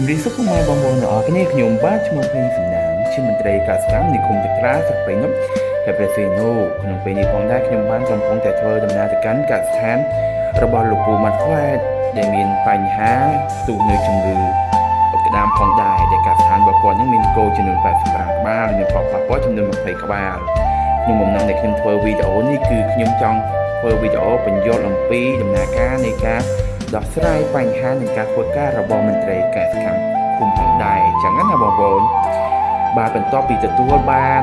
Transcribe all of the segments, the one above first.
ជំរាបសួរពុកម៉ែបងប្អូនទាំងអស់គ្នាខ្ញុំបាទឈ្មោះភេងសំណាងជាមន្ត្រីកសិកម្មនៃឃុំទឹកថ្លាស្រុកព្រៃនប់ខេត្តព្រះសីហនុក្នុងពេលនេះផងដែរខ្ញុំបានកំពុងតែធ្វើដំណើរទៅកាន់កសិដ្ឋានរបស់លោកពូម៉ាត់ហ្វេតដែលមានបញ្ហាផ្ទុះនៅជំងឺក្តាមផងដែរដែលកសិដ្ឋានរបស់គាត់នឹងមានគោចំនួន85ក្បាលនិងមានផលប៉ះពាល់ចំនួន20ក្បាលក្នុងបំណងដែលខ្ញុំធ្វើវីដេអូនេះគឺខ្ញុំចង់ធ្វើវីដេអូបញ្យល់អំពីដំណើរការនៃការដោះស្រាយបញ្ហានិងការធ្វើការរបស់មន្ត្រីកសិកម្មឃុំផងដែរអញ្ចឹងណាបងប្អូនបាទបន្ទាប់ពីទទួលបាន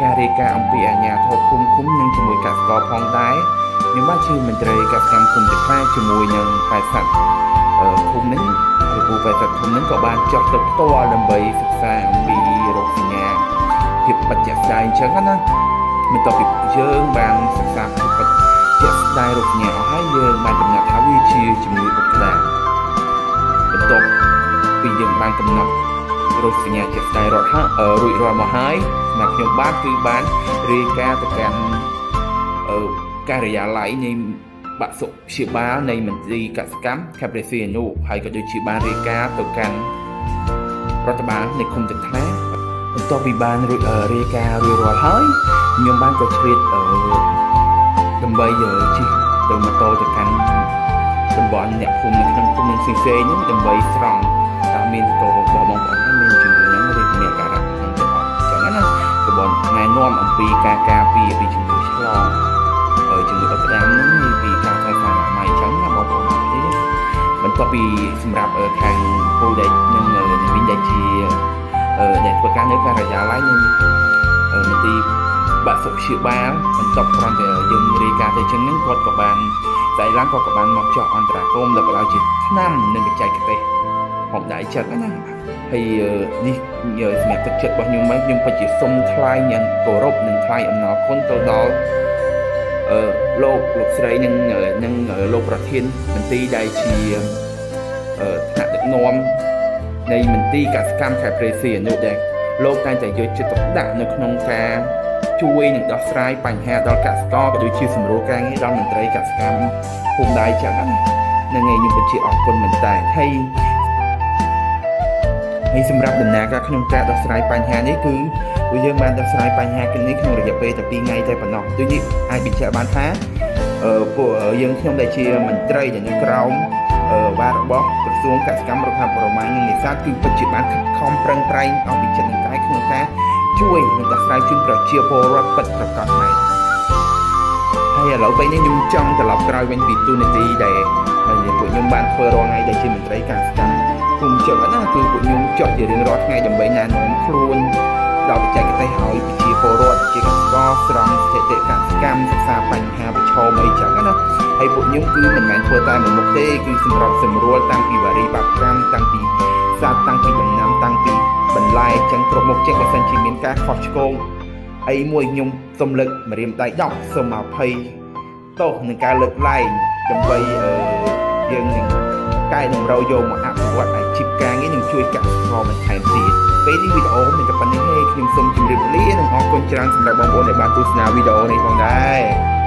ការរាយការណ៍អំពីអាជ្ញាធរភូមិឃុំនិងជាមួយកសិករផងដែរខ្ញុំបាទជាមន្ត្រីកសិកម្មឃុំទឹកខ្លាជាមួយនឹងប៉ែតសត្វឃុំនឹងលោកពូប៉ែតសត្វឃុំនឹងក៏បានចុះទៅផ្ទាល់ដើម្បីសិក្សាអំពីរោគសញ្ញាភាពបច្ចៈស្ដែងអញ្ចឹងណាបន្ទាប់ពីយើងបានសិក្សាភាពពិតជាក់ស្ដែងរោគសញ្ញាអស់ហើយយើងបានកំណត់ថាវាជាជំងឺអុតក្តាមបន្ទាប់ពីយើងបានកំណត់រោគសញ្ញាជាក់ស្ដែងរត់ហើយរួចរាល់មកហើយសម្រាប់ខ្ញុំបាទគឺបានរាយការណ៍ទៅកាន់ការិយាល័យនៃបសុព្យាបាលនៃមន្ទីរកសិកម្មខេត្តព្រះសីហនុហើយក៏ដូចជាបានរាយការណ៍ទៅកាន់រដ្ឋបាលនៃឃុំទឹកថ្លាបន្ទាប់ពីបានរួចរាយការណ៍រួចរាល់ហើយខ្ញុំបានក៏ឆ្លៀតដើម្បីជិះទៅម៉ូតូទៅកាន់តំបន់អ្នកភូមិនៅក្នុងភូមិនឹងផ្សេងៗហ្នឹងដើម្បីស្រង់តើមានកោរបស់បងប្អូនហ្នឹងមានជំងឺហ្នឹងឬមានអាការៈហ្នឹងទៅអត់អញ្ចឹងណាក៏បងណែនាំអំពីការការពារពីជំងឺឆ្លងជំងឺអុតក្តាមហ្នឹងពីការថែរក្សាអនាម័យអញ្ចឹងណាបងប្អូនអរគ្នាបន្ទាប់ពីសម្រាប់ខាងពូដែលនឹងមីងដែលជាដែលធ្វើការនៅការិយាល័យនៃមន្ទីរបសុព្យាបាលបន្ទាប់គ្រាន់តែយើងរាយការណ៍ទៅចឹងហ្នឹងគាត់ក៏បានស្អែកឡើងគាត់ក៏បានមកចុះអន្តរាគមន៍ដល់ផ្ដល់ជាថ្នាំនិងបច្ចេកទេសផងដែរចឹងណាហើយនេះសម្រាប់ទឹកចិត្តរបស់ខ្ញុំវិញខ្ញុំពិតជាសូមថ្លែងយ៉ាងគោរពនិងថ្លែងអំណរគុណទៅដល់អឺលោកលោកស្រីនិងនិងលោកប្រធានមន្ទីរដែលជាថ្នាក់ដឹកនាំនៃមន្ទីរកសិកម្មខេត្តព្រះសីហនុដែលលោកតែងតែយកចិត្តទុកដាក់នៅក្នុងការជួយនិងដោះស្រាយបញ្ហាដល់កសិករក៏ដូចជាសម្រួលការងារដល់មន្ត្រីកសិកម្មភូមិដែរចឹងណានឹងឯងខ្ញុំពិតជាអរគុណមែនតើហើយហើយសម្រាប់ដំណើរការក្នុងការដោះស្រាយបញ្ហានេះគឺពួកយើងបានដោះស្រាយបញ្ហានេះក្នុងរយៈពេលតែ2ថ្ងៃតែប៉ុណ្ណោះដូចនេះអាចបញ្ជាក់បានថាអឺពួកយើងខ្ញុំដែលជាមន្ត្រីដែលនៅក្រោមវ៉ារបស់ក្រសួងកសិកម្មរុក្ខាប្រមាញ់និងនេសាទគឺពិតជាបានខិតខំប្រឹងប្រែងអស់ពីចិត្តនិងកាយក្នុងការជួយនិងដោះស្រាយជូនប្រជាពលរដ្ឋពិតប្រាកដមែនហើយឥឡូវពេលនេះខ្ញុំចង់ត្រឡប់ក្រោយវិញពីទូនាទីដែលពួកខ្ញុំបានធ្វើរាល់ថ្ងៃដែលជាមន្ត្រីកសិកម្មភូមិចឹងណាគឺពួកខ្ញុំចុះជារៀងរាល់ថ្ងៃដើម្បីណែនាំខ្លួនដល់បច្ចេកទេសឲ្យប្រជាពលរដ្ឋជាកសិករស្រង់ស្ថិតិកសិកម្មសិក្សាបញ្ហាប្រឈមអីចឹងណាហើយពួកខ្ញុំគឺមិនមែនធ្វើតែមួយមុខទេគឺសម្របសម្រួលតាំងពីវារីបាបកម្មតាំងពីសត្វតាំងពីដំណាំតាំងពីបន្លែចឹងគ្រប់មុខចឹងបើសិនជាមានការខុសឆ្គងអីមួយខ្ញុំសូមលើកម្រាមដៃ10សូមអភ័យទោសនឹងការលើកលែងដើម្បីអឺយើងនឹងកែតម្រូវយកមកអភិវឌ្ឍអាជីពការងារនិងជួយកសិករបន្ថែមទៀតពេលនេះវីដេអូមានតែប៉ុណ្ណេះទេខ្ញុំសូមជម្រាបលានិងអរគុណច្រើនសម្រាប់បងប្អូនដែលបានទស្សនាវីដេអូនេះផងដែរ។